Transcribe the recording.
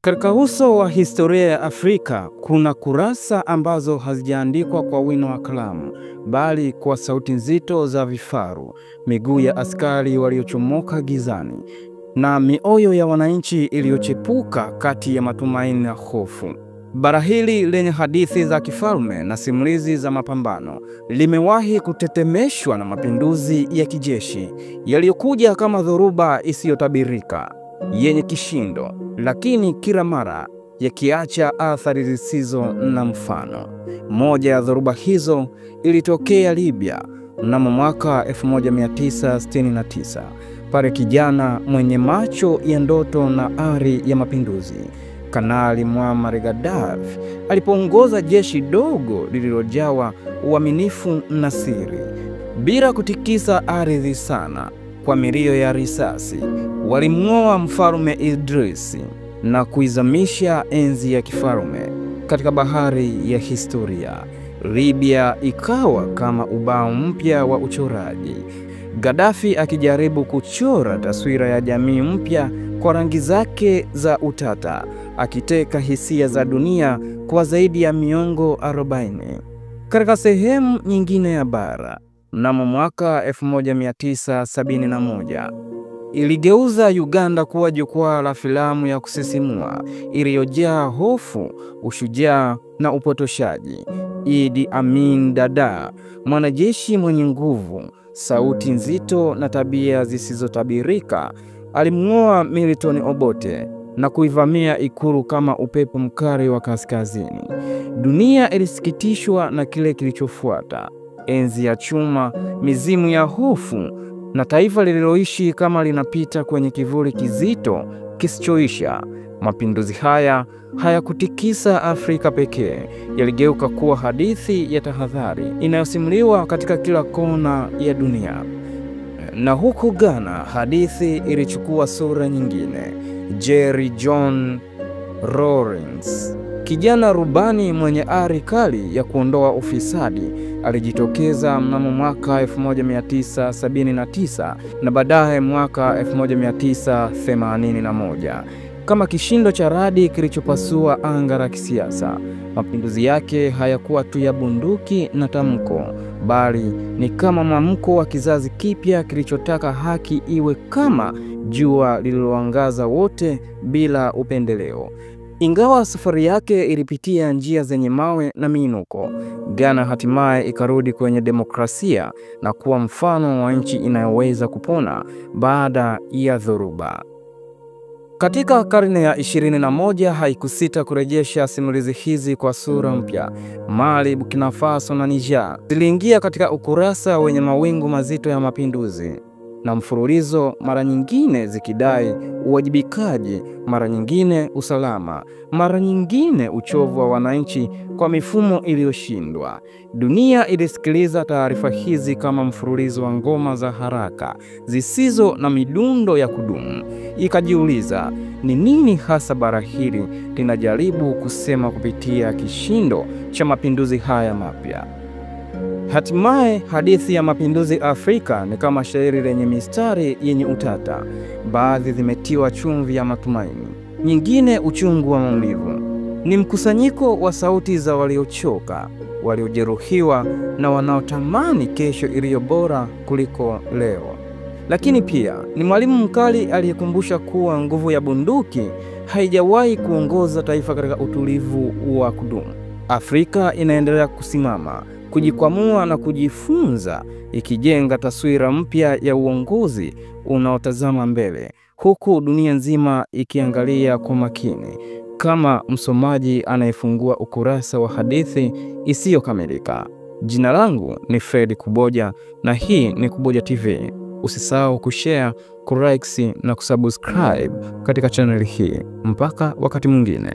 Katika uso wa historia ya Afrika kuna kurasa ambazo hazijaandikwa kwa wino wa kalamu, bali kwa sauti nzito za vifaru, miguu ya askari waliochomoka gizani, na mioyo ya wananchi iliyochepuka kati ya matumaini na hofu. Bara hili lenye hadithi za kifalme na simulizi za mapambano limewahi kutetemeshwa na mapinduzi ya kijeshi yaliyokuja kama dhoruba isiyotabirika, yenye kishindo, lakini kila mara yakiacha athari zisizo na mfano. Moja ya dhoruba hizo ilitokea Libya mnamo mwaka 1969, pale kijana mwenye macho ya ndoto na ari ya mapinduzi, Kanali Muammar Gaddafi, alipoongoza jeshi dogo lililojawa uaminifu na siri. Bila kutikisa ardhi sana kwa milio ya risasi, walimng'oa Mfalme Idris na kuizamisha enzi ya kifalme katika bahari ya historia. Libya ikawa kama ubao mpya wa uchoraji, Gaddafi akijaribu kuchora taswira ya jamii mpya kwa rangi zake za utata, akiteka hisia za dunia kwa zaidi ya miongo 40. Katika sehemu nyingine ya bara, mnamo mwaka 1971, iligeuza Uganda kuwa jukwaa la filamu ya kusisimua iliyojaa hofu, ushujaa na upotoshaji. Idi Amin Dada, mwanajeshi mwenye nguvu, sauti nzito na tabia zisizotabirika, alimng'oa Milton Obote na kuivamia ikulu kama upepo mkali wa kaskazini. Dunia ilisikitishwa na kile kilichofuata: enzi ya chuma, mizimu ya hofu, na taifa lililoishi kama linapita kwenye kivuli kizito kisichoisha. Mapinduzi haya hayakutikisa Afrika pekee, yaligeuka kuwa hadithi ya tahadhari inayosimuliwa katika kila kona ya dunia. Na huku Ghana, hadithi ilichukua sura nyingine. Jerry John Rawlings, kijana rubani mwenye ari kali ya kuondoa ufisadi, alijitokeza mnamo mwaka 1979 na baadaye mwaka 1981 kama kishindo cha radi kilichopasua anga la kisiasa. Mapinduzi yake hayakuwa tu ya bunduki na tamko, bali ni kama mwamko wa kizazi kipya kilichotaka haki iwe kama jua lililoangaza wote bila upendeleo. Ingawa safari yake ilipitia njia zenye mawe na miinuko, Ghana hatimaye ikarudi kwenye demokrasia na kuwa mfano wa nchi inayoweza kupona baada ya dhoruba. Katika karne ya 21 haikusita kurejesha simulizi hizi kwa sura mpya. Mali, Burkina Faso na Niger ziliingia katika ukurasa wenye mawingu mazito ya mapinduzi na mfululizo, mara nyingine zikidai uwajibikaji, mara nyingine usalama, mara nyingine uchovu wa wananchi kwa mifumo iliyoshindwa. Dunia ilisikiliza taarifa hizi kama mfululizo wa ngoma za haraka zisizo na midundo ya kudumu. Ikajiuliza, ni nini hasa bara hili linajaribu kusema kupitia kishindo cha mapinduzi haya mapya? Hatimaye, hadithi ya mapinduzi Afrika ni kama shairi lenye mistari yenye utata. Baadhi zimetiwa chumvi ya matumaini, nyingine uchungu wa maumivu. Ni mkusanyiko wa sauti za waliochoka, waliojeruhiwa na wanaotamani kesho iliyo bora kuliko leo. Lakini pia ni mwalimu mkali aliyekumbusha kuwa nguvu ya bunduki haijawahi kuongoza taifa katika utulivu wa kudumu. Afrika inaendelea kusimama, kujikwamua na kujifunza, ikijenga taswira mpya ya uongozi unaotazama mbele, huku dunia nzima ikiangalia kwa makini kama msomaji anayefungua ukurasa wa hadithi isiyokamilika. Jina langu ni Fred Kuboja na hii ni Kuboja TV. Usisahau kushare, kulike na kusubscribe katika channel hii. Mpaka wakati mwingine.